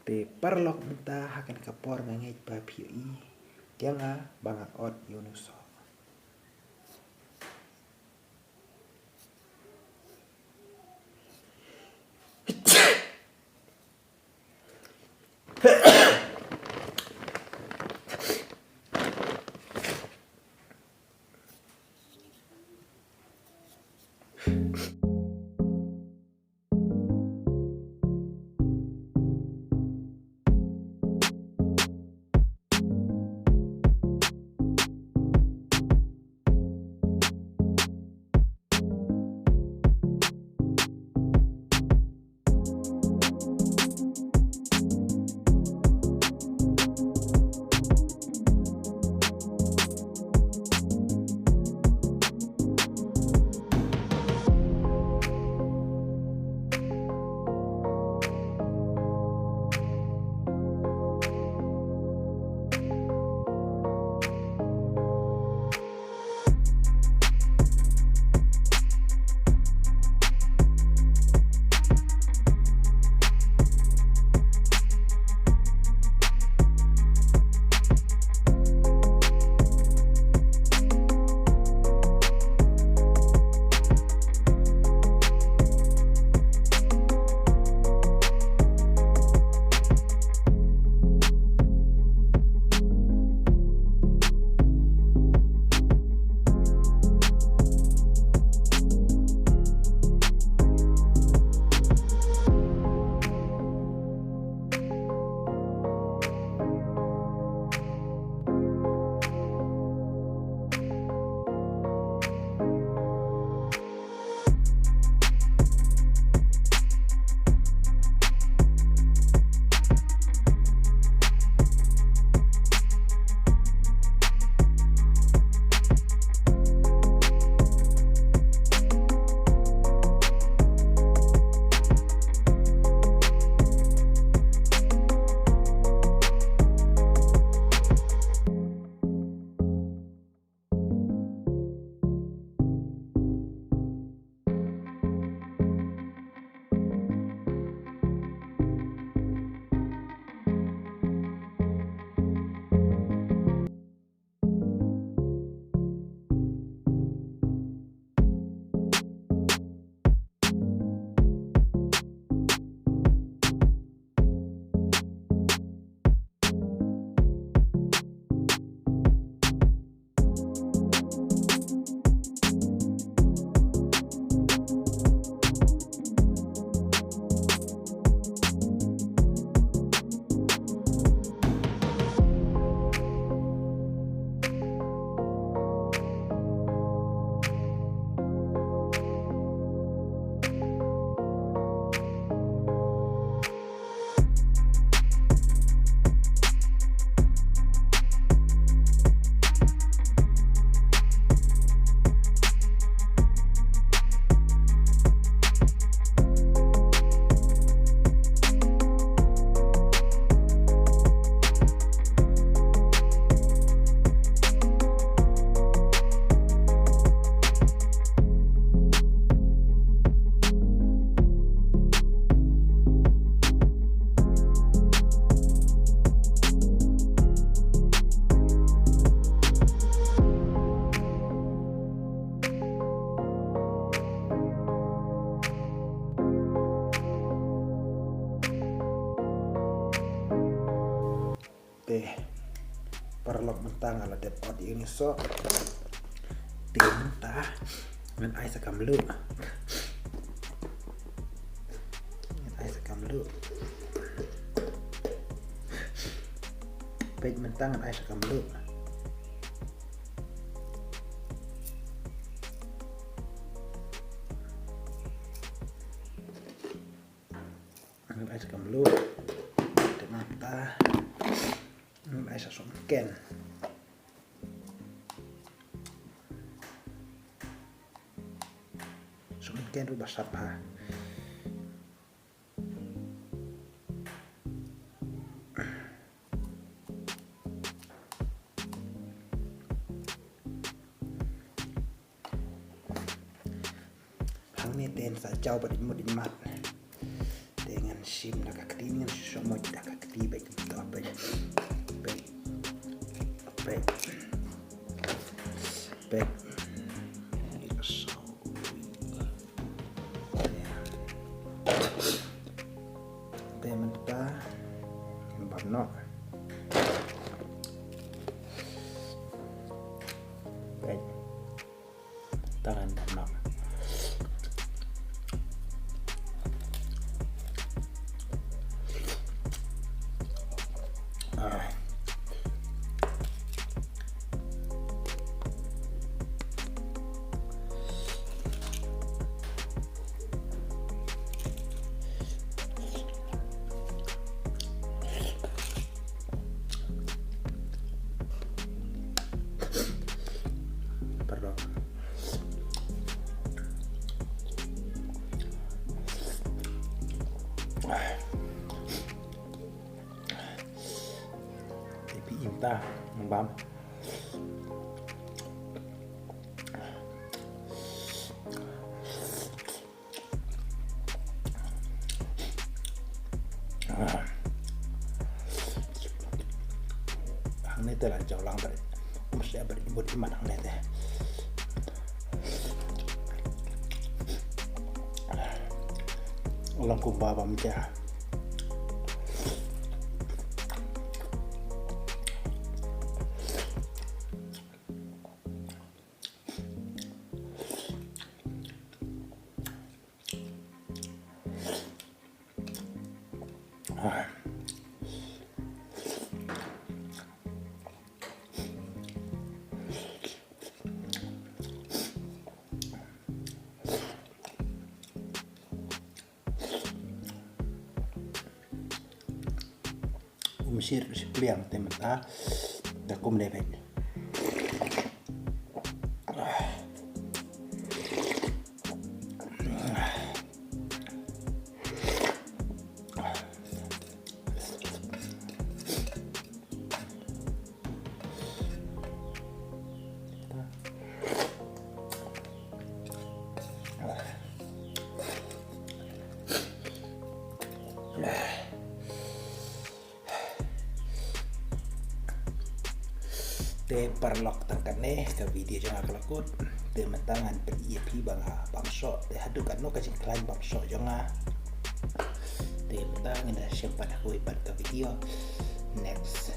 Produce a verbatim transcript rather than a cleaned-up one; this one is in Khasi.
Te paralok mynta ha kane ka por nga ngeit ba phi ïohi ïa nga ba nga ot ïa une u soh. Te paralok, mynta nga la dep ot ïa une u soh. Te mynta ngan ai sa ka mluh. Ngan ai sa ka mluh. Peit, mynta ngan ai sa ka mluh. Ngan ai sa ka mluh. Te mynta ngan ai sa sumken. Sumken ruh ba sap ha. Hangne te yn sa jaw ba dei mut dei mat. Te ngan shim da ka kti, ngan shu shong mot da ka Phi bek, to bek. Bek. Bek. Bek. Te mynta bam noh. Bek. Tangan bam noh. Ah. Pardon. Te phi im ta, bam. Hangne te la jaw lang bad. Mesti bad bud iman hangne te. Long kumba bam ja. Um shir shi pliang te mynta da kumne bad. Te paralok, tang kane ka video jong nga ka la kut. Te mynta ngan pyni ïa phi ba nga bam soh. Te haduh katno ka jingkhlaiñ bam soh jong nga. Te mynta ngin da shem pat ha kawei pat ka video. Next.